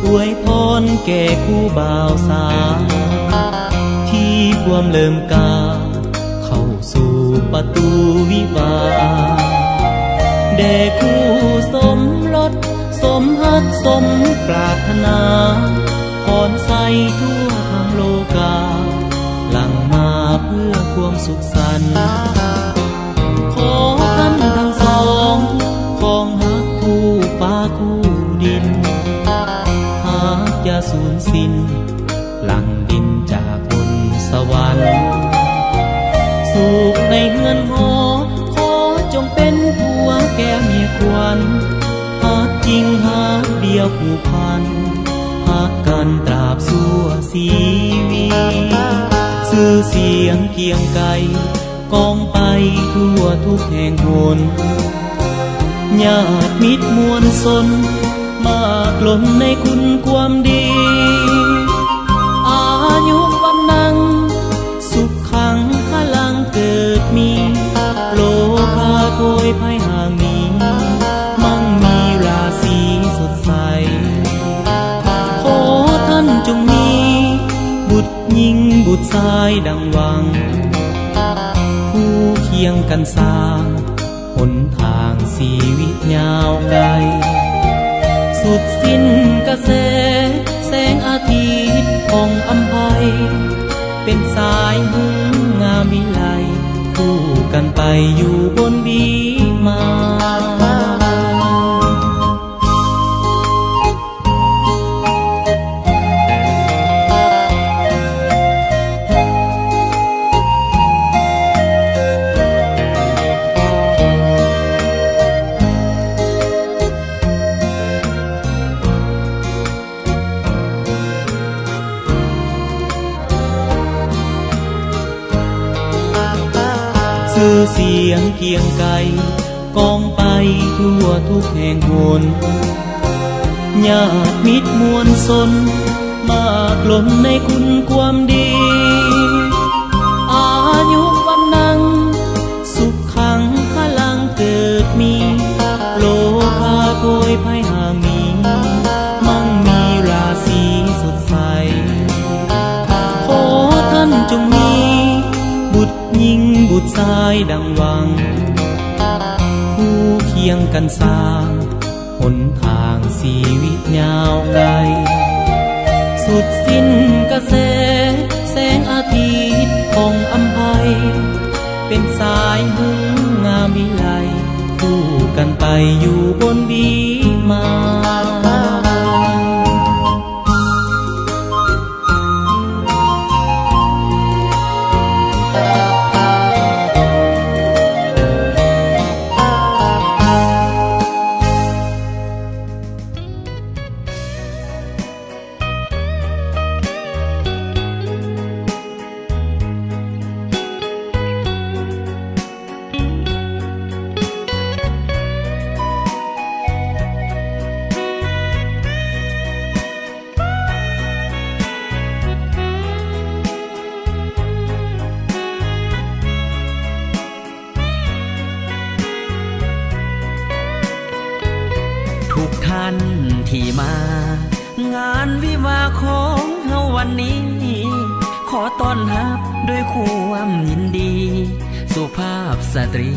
ອວຍພອນແກ່ຄູ່ບ່າວສາວ ທີ່ພວມເລີ່ມກ້າວເຂົ້າສູ່ປະຕູວິວາ ແດ່ຄູ່ສົມລົດ ສົມຮັກສົມປາດຖະໜາ ພອນໃສທົ່ວທັງໂລກາ ຫຼັ່ງມາເພື່ອຄວາມສຸກສັນ. ຂໍທ່ານທັງສອງ ຄອງຮັກຄູ່ຟ້າຄູ່ດິນ ຫາກຢ່າສູນສິ້ນ ຫຼັ່ງດິນຈາກບົນສະຫວັນ. ສຸກໃນເຮືອນຫໍ ຂໍຈົ່ງເປັນຜົວແກ້ວເມຍຂວັນ ຮັກຈິງຮັກດຽວຜູກພັນ ຮັກກັນຕາບຊົ່ວຊີວິດ. ຊື່ສຽງກຽງໄກ ກ້ອງໄປທົ່ວທຸກແຫ່ງຫົນ ຍາດມິດມວນຊົນ ມາກລົ້ນໃນຄຸນຄວາມດີ ອາຍຸວັນນັງ ສຸຂັງພະລັງເກີດມີ ໂລຄາໂພຍໄພຫ່າງໜີ ມັງມີລາສີສົດໃສ. ຂໍທ່ານຈົ່ງມີ ບຸດຍິງບຸດຊາຍດັ່ງຫວັງ ຄູ່ຄຽງກັນສ້າງ ຫົນທາງຊີວິດຍາວໄກ ສຸດສິ້ນກະແສແສງອາທິດ ຜ່ອງອຳໄພ ເປັນສາຍຮຸ່ງງາມວິໄລ ຄູ່ກັນໄປຢູ່ບົນວິມານ. ຊື່ສຽງກຽງໄກ ກ້ອງໄປທົ່ວທຸກແຫ່ງຫົນ ຍາດມິດມວນຊົນ ມາກລົ້ນໃນຄຸນຄວາມດີ ອາຍຸວັນນັງ ສຸຂັງພະລັງເກີດມີ ໂລຄາໂພຍໄພຫ່າງໜີ ມັງມີລາສີສົດໃສ. ຂໍທ່ານຈົ່ງມີ ບຸດຍິງບຸດຊາຍດັ່ງຫວັງ ຄູ່ຄຽງກັນສ້າງ ຫົນທາງຊີວິດຍາວໄກ ສຸດສິ້ນກະແສແສງອາທິດ ຜ່ອງອຳໄພ ເປັນສາຍຮຸ່ງງາມວິໄລ ຄູ່ກັນໄປຢູ່ບົນວິມານ. ທຸກທ່ານທີ່ມາງານວິວາຂອງເຮົາວັນນີ້ ຂໍຕ້ອນຮັບດ້ວຍຄວາມຍິນດີ ສຸພາບສະຕຣີ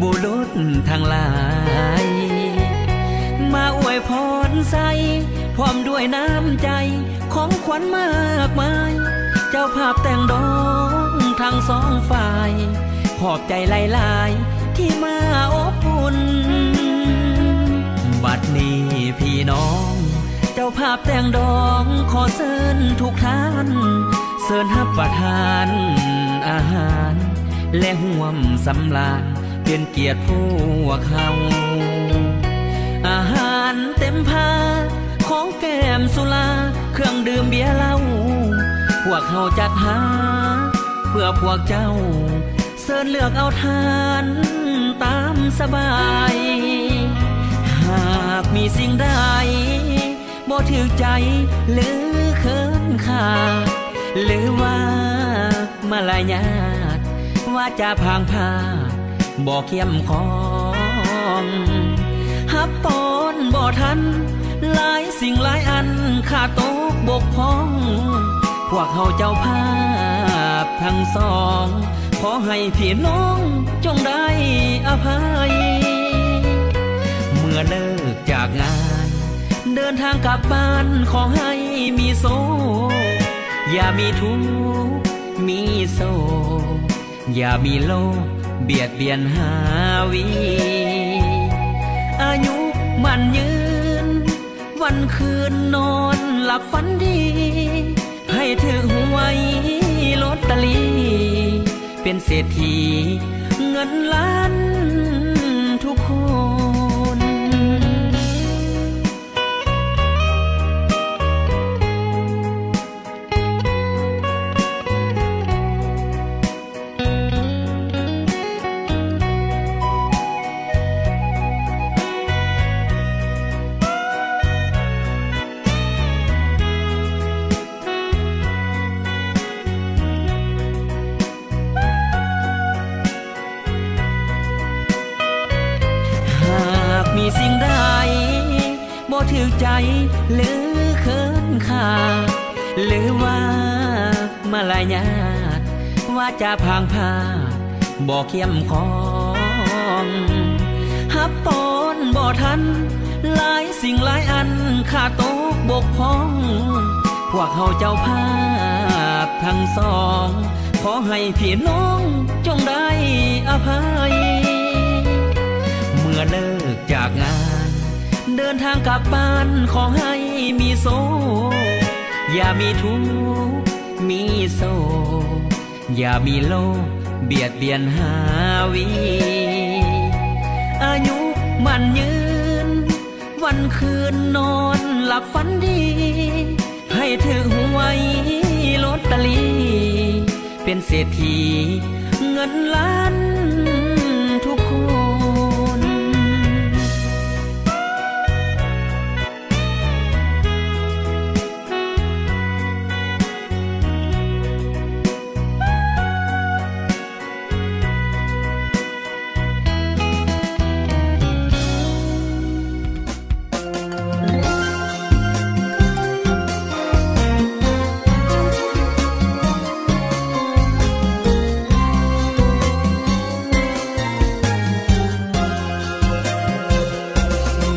ບຸລຸດທັງຫຼາຍ ມາອວຍພອນໃສ່ ພ້ອມດ້ວຍນ້ຳໃຈ ຂອງຂວັນມາກມາຍ ເຈົ້າພາບແຕ່ງດອງທັງສອງຝ່າຍ ຂອບໃຈຫຼາຍໆ ທີ່ມາອົບອຸ່ນ ບັດນີ້ພີ່ນ້ອງ ເຈົ້າພາບແຕ່ງດອງ ຂໍເຊີນທຸກທ່ານ ເຊີນຮັບປະທານອາຫານ ແລະ ຮ່ວມສຳລານ ເປັນກຽດພວກເຮົາ ອາຫານເຕັມພາ ຂອງແກ້ມສຸລາ ເຄື່ອງດື່ມເບຍເຫຼົ້າ ພວກເຮົາຈັດຫາເພື່ອພວກເຈົ້າ ເຊີນເລືອກເອົາທານຕາມສະບາຍ ຫາກມີສິ່ງໃດ ບໍ່ຖືກໃຈ ຫຼື ເຂີນຄ້ານ ຫຼືວ່າມາລະຍາດ ວາຈາພາງພາດ ບໍ່ເຂັ້ມຂອງ ຮັບຕ້ອນບໍ່ທັນ ຫຼາຍສິ່ງຫຼາຍອັນ ຂາຕົກບົກຜ່ອງ ພວກເຮົາເຈົ້າພາບທັງສອງ ຂໍໃຫ້ພີ່ນ້ອງຈົ່ງໄດ້ອະໄພ ເມື່ອເລີກຈາກງານ ເດີນທາງກັບບ້ານ ຂໍໃຫ້ມີໂຊກ ຢ່າມີທຸກ ມີໂສກ ຢ່າມີໂລກບຽດບຽນຫາວີ ອາຍຸໝັ້ນຍືນ ວັນຄືນນອນຫຼັບຝັນດີ ໃຫ້ຖືກຫວຍລອດຕະລີ ເປັນເສດຖີເງິນລ້ານທຸກຄົນ. ຫາກມີສິ່ງໃດບໍ່ຖືກໃຈ ຫຼືເຂີນຂາດ ຫຼືວ່າມາລະຍາດ ວາຈາພາງພາດບໍ່ເຂັ້ມຂ້ອງ ຮັບຕ້ອນບໍ່ທັນ ຫຼາຍສິ່ງຫຼາຍອັນຂາຕົກບົກຜ່ອງ ພວກເຮົາເຈົ້າພາບທັງສອງ ຂໍໃຫ້ພີ່ນ້ອງຈົ່ງໄດ້ອະໄພ ເມື່ອເລີກຈາກງານ ເດີນທາງກັບບ້ານ ຂໍໃຫ້ມີໂຊກ ຢ່າມີທຸກ ມີໂສກ ຢ່າມີໂລກບຽດບຽນຫາວີ ອາຍຸໝັ້ນຍືນ ວັນຄືນນອນຫຼັບຝັນດີ ໃຫ້ຖືກຫວຍລອດຕະລີ ເປັນເສດຖີເງິນລ້ານທຸກຄົນ.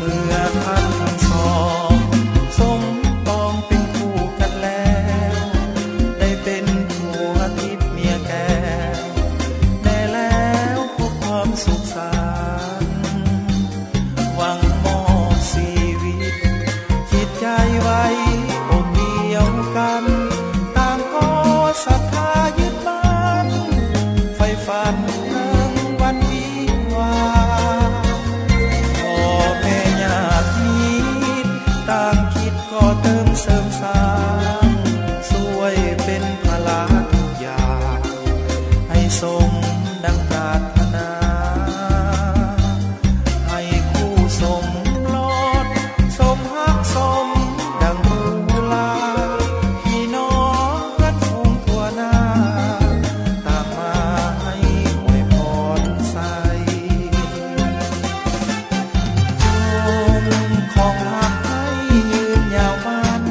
ເມື່ອທ່ານທັງສອງສົມປອງເປັນຄູ່ກັນແລ້ວ ໄດ້ເປັນຜົວທິບເມຍແກ້ວ ແນ່ແລ້ວພົບຄວາມສຸກສັນ ຫວັງມອບຊີວິດ ຈິດໃຈໄວ້ອົບດຽວກັນ ຕ່າງກໍສັດທາຍຶດໝັ້ນ ໃຝ່ຝັນເຖິງວັນວິງວາງ ພໍ່ແມ່ຍາດມິດ ຕ່າງຄິດກໍເຕີມເສີມສ້າງ ຊ່ວຍເປັນພາລະທຸກຢ່າງ ໃຫ້ສົມ ດັ່ງປາດຖະໜາ ໃຫ້ຄູ່ສົມລອດ ສົມຮັກສົມດັ່ງພູລາ ພີ່ນ້ອງເພື່ອນຝູງທົ່ວໜ້າ ຕາມມາໃຫ້ອວຍພອນໃສ່ ຈົ່ງຄອງຮັກໃຫ້ຍືນຍາວໝັ້ນ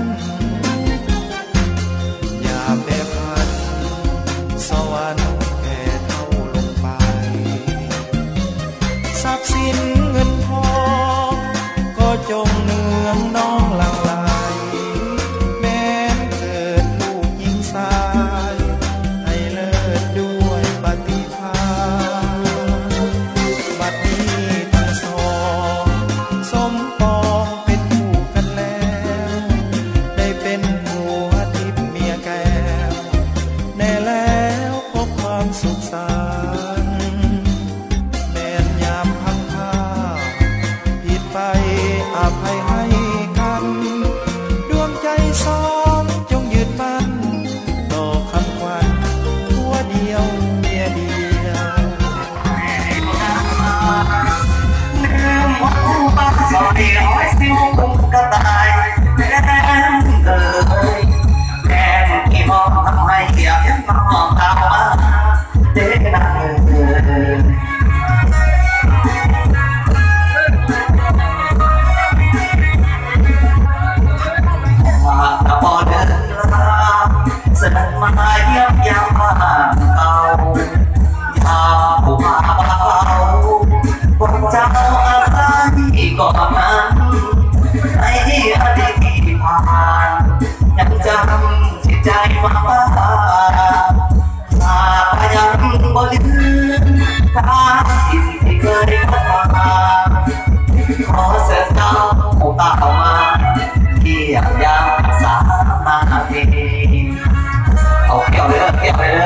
ຽວໄປເດີ.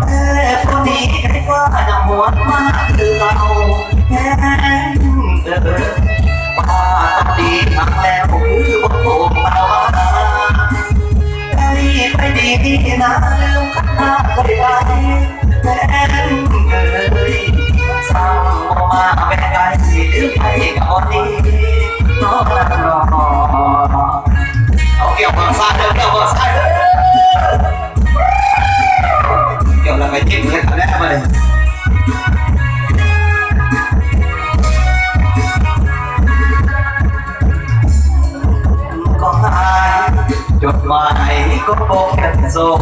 ແຕ່ຜູ້ນີ້ໃກ້ວ່າຍັງຫວນມາຄືເກົ່າແຮງເດີ. ວ່າຕ້ອງດີຮັກແລ້ວຄືບໍ່ໂທມາວ່າ ໄດ້ໄປດີນາລືມຄັນຫາກເຄີຍໄປ ແຟນເອີຍ ສັ່ງບໍ່ມາແວະໃກ້ ລືມໄປກໍບໍ່ດີເນາະ. ເອົາແກ້ວເບິ່ງຊ້າຍເດີ ແກ້ວເບິ່ງຊ້າຍເດີ. ແກ້ວແລ້ວກໍຍິ້ມເລີຍ ແລ້ວບັດນີ້ ກໍຫາຍ ຈົດໝາຍກໍບໍ່ຂຽນສົ່ງ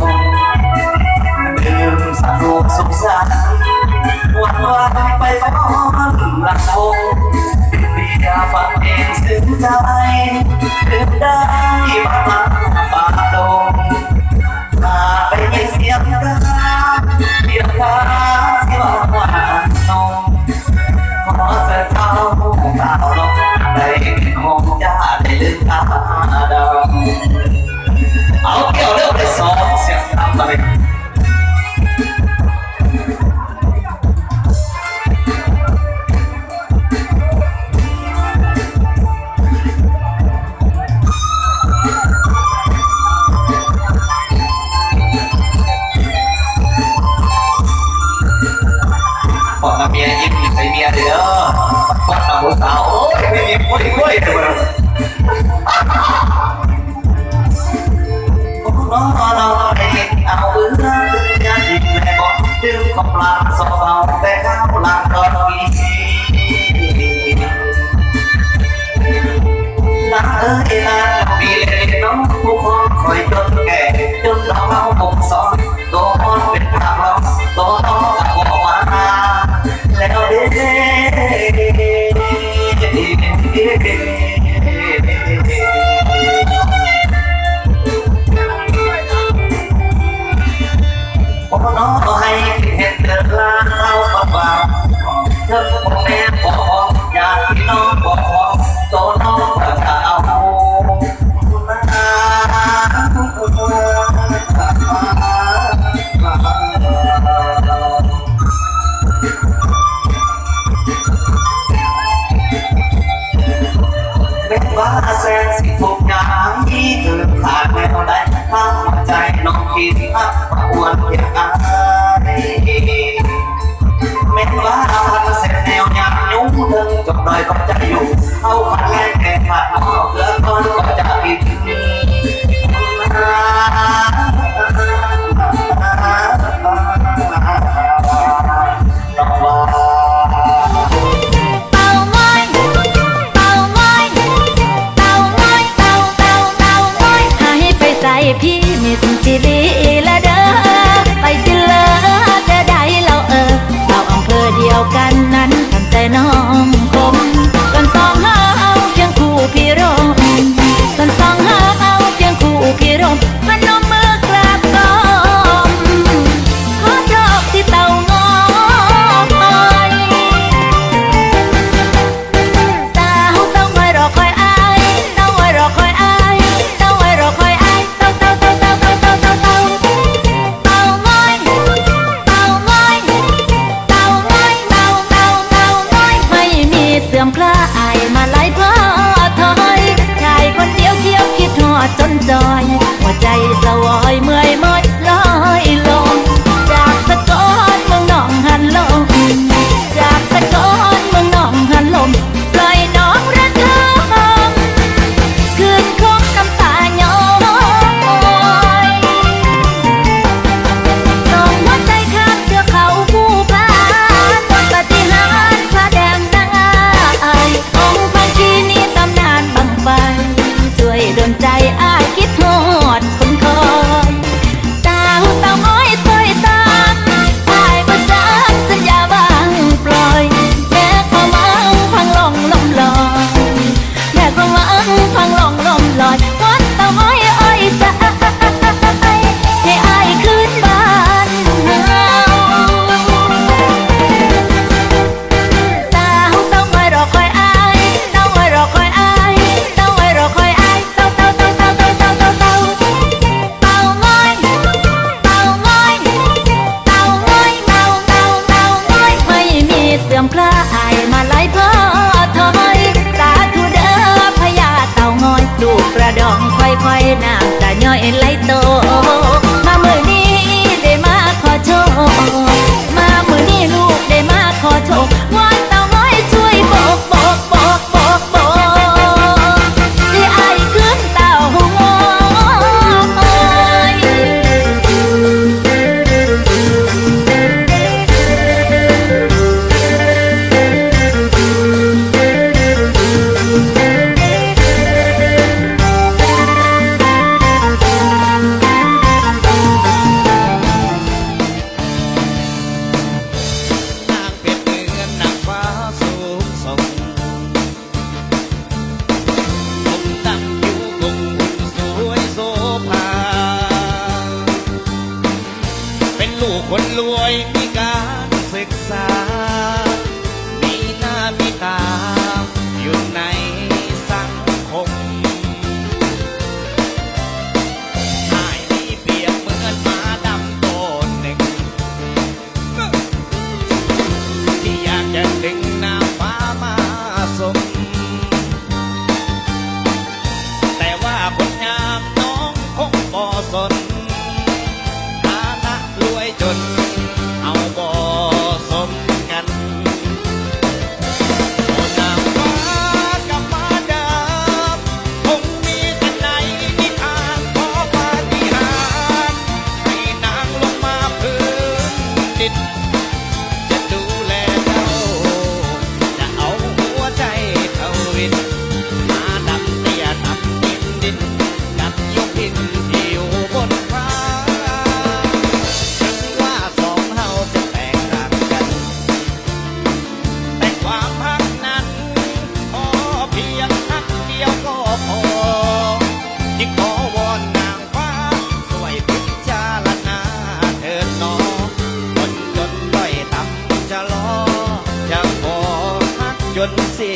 ດື່ມສະນຸກສຸກສັນ ວັນວາຍໄປຟ້ອນລຳວົງ ເບຍຟັງເພງຊື່ນໃຈ ດື່ມໄດ້ບັກມາປາກດົງ ຖ້າໄດ້ຍິນສຽງກາ ສຽງກາຊິວ່າໜຸ່ມ ຂໍເຊີນເຈົ້າກ່າວລົງ ໄດ້ກິນຫົງຈາ ໄດ້ລືມຕາດຳ. ເອົາແກ້ວເລີຍ ໄປສອງສຽງຕາມໄປ. ປ້ອນນຳເມຍ ຍິ້ມໃສ່ເມຍເດີ ປ້ອນນຳຜູ້ສາວ ໂອ້ຍ ຍິ້ມ ໂອ້ຍ ໂອ້ຍ ເດີ. ນາງເອີຍ ນາງ ປີເລັກນ້ອງ ຜູ້ຄອງຄອຍຈົນແກ່ ຈົນເຮົາບົກສອນ ໂຕອ່ອນເປັນພາກລອງ ໂຕນ້ອງກໍບໍ່ວ່າ ແລ້ວເດ້. ໂອ້ ນ້ອງໃຫ້ເຮັດເດີລາວ ເຂົາກໍວ່າ ເຖິງພໍ່ແມ່ບໍ່ພ້ອມ ຍາດພີ່ນ້ອງບໍ່ພ້ອມ ໂຕນ້ອງກໍຈະເອົາ. ແມ່ນວ່າແສນສິທຸກຢ່າງ ມີຄືຂາດແນວໃດ ທາງຫົວໃຈນ້ອງຄິດຮັກ ອວນພຽງອາຍ. ແມ່ນວ່າພັນແສນແນວຍາມຍຸງ ເຖິງຈົບດ້ອຍກໍຈະຢູ່ ເອົາຄັນແລງແກ່ຂາດ ເອົາເກືອກ່ອນກໍຈະກິນ. ເອົາໄວ້ ເອົາໄວ້ ເອົາໄວ້ ເອົາໄວ້ ເອົາ ເອົາ ເອົາໄວ້ ໃຫ້ໄປໃສ ພີ່ມິດຊິລີລະເດີ ໄປຊິເລີຈະໄດ້ລາວເອີ ລາວອຳເພີດຽວກັນນັ້ນ ທັງໃຈນ້ອງຄົມ ກ່ອນສອງເຮົາ ຂ້ອຍນ້ຳຕາຍ້ອຍໄຫຼຕົກ ມາມື້ນີ້ໄດ້ມາຂໍໂຊກ ມາມື້ນີ້ລູກໄດ້ມາຂໍໂຊກ ວອນເຕົ້າງອຍຊ່ວຍໂບກ ໂບກ ໂບກ ໂບກ ໂບກ ຊິອ້າຍຄືນເຕົ້າງອຍ. ນາງເປັນເໝືອນນາງຟ້າສູງສົ່ງ ຜົມດຳຜິວຄົງຫຸ່ນສວຍໂສພາ ເປັນລູກຄົນລວຍມີການສຶກສາ ມີໜ້າມີຕາຢູ່ໃນສັງຄົມ ອ້າຍມີປຽບເໝືອນໝາດຳໂຕໜຶ່ງ ທີ່ຢາກຈະດຶງນາງຟ້າມາສົມ ແຕ່ວ່າຄົນງາມນ້ອງຄົງບໍ່ສົນ ຖານະລວຍຈົນເຮົາບໍ່ສົມກັນ ໂອ້ ນາງຟ້າກັບຟ້າດຳ ຄົງມີອັນໃດນິທານຂໍປາຕິຫານ ໃຫ້ນາງລົງມາພື້ນດິນ ຈະດູແລເຈົ້າ ຈະເອົາຫົວໃຈເຈົ້າວິນ ໝາດຳເຕ້ຍດຳກິນດິນ ກັບຍົກດິນທີ່ຢູ່ບົນຟ້າ ເຖິງວ່າສອງເຮົາຈະແຕກຕ່າງກັນ ແຕ່ຄວາມຮັກນັ້ນ ຂໍພຽງຮັກດຽວກໍພໍ ຈຶ່ງຂໍວອນນາງຟ້າ ຊ່ວຍພິຈາລະນາເຖີດໜໍ ຄົນຈົນດ້ອຍຕ່ຳຈະລໍ ຈະຂໍຮັກຈົນສິ້ນ